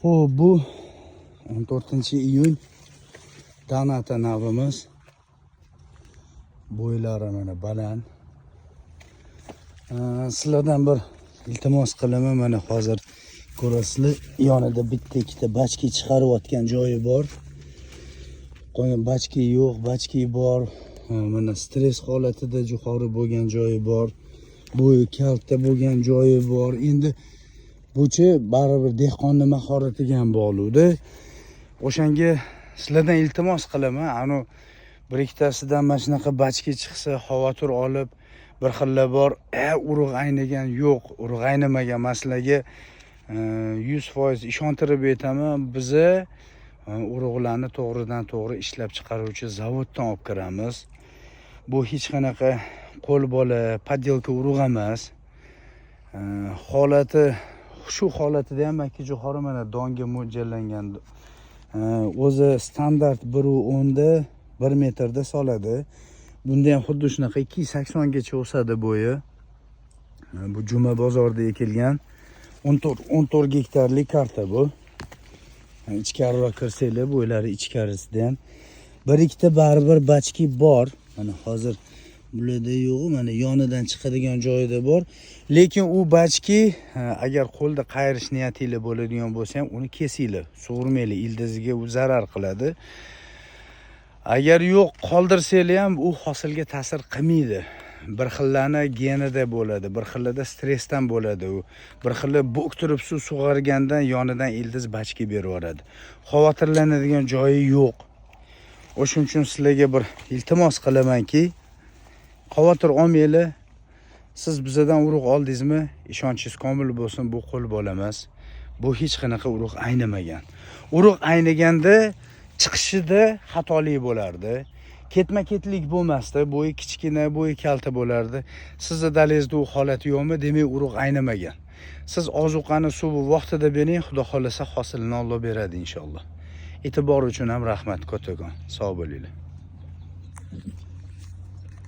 Xo'p, bu 14-iyun Danata navimiz. Bo'ylari mana baland. Sizlardan bir iltimos qilaman, mana hozir ko'rasizlar, yonida bitta ikkita bachki chiqarayotgan joyi bor. Qolgan bachki yo'q, bachki bor. Mana stress holatida yuqori bo'lgan joyi bor. Bo'yi kalta bo'lgan joyi bor. Endi buchi baribir dehqonni mahoratiga ham bog'liqda. O'shanga sizlardan iltimos qilaman, anu bir ikkitasidan mana shunaqa bachki chiqsa, xavotir olib, bir xillar bor, urug' aynigan, yo'q, urug' aynamagan. Man sizlarga 100% ishontirib aytaman, biza urug'larni to'g'ridan to'g'ri ishlab chiqaruvchi zavoddan olib kiramiz. Bu hech qanaqa qo'l bola подделка urug' emas. Holati shu holatida ham makkajo'xori mana donga mo'ljallangan. O'zi standart 1,10da 1 metrda soladi. Bunda ham xuddi shunaqa 2,80 gacha o'sadi bo'yi. Bu Juma bozorida ekilgan 14 gektarlik karta bu. Ichkariroq kirsanglar, bo'ylari ichkarisida ham bir ikkita baribir bachki bor. Mana hozir bularda yo'q, mana yonidan chiqadigan joyida bor. Lekin u bachki agar qo'lda qayirish niyatinglar bo'ladigan bo'lsa ham, uni kesinglar, sug'urmanglar, ildiziga u zarar qiladi. Agar yo'q, qoldirsanglar ham u hosilga ta'sir qilmaydi. Bir xillarni genida bo'ladi, bir xillarda stressdan bo'ladi u. Bir xili bo'ktirib suv sug'organdan yonidan ildiz bachki berib yuboradi. Xavotirlanadigan joyi yo'q. O'shuning uchun sizlarga bir iltimos qilamanki, xavotir olmanglar. Siz bizadan urug' oldingizmi, ishonchingiz komil bo'lsin, bu qo'l bola emas. Bu hech qanaqa urug' aynamagan. Urug' aynaganda chiqishida xatolik bo'lardi. Ketma-ketlik bo'lmasdi, bo'yi kichkina, bo'yi kalta bo'lardi. Sizni dalangizda u holat yo'qmi, demak urug' aynamagan. Siz ozuqani suvi vaqtida bering, Xudo xohlasa hosilini Alloh beradi inshaalloh. E'tibor uchun ham rahmat kattakon. Sog' bo'linglar.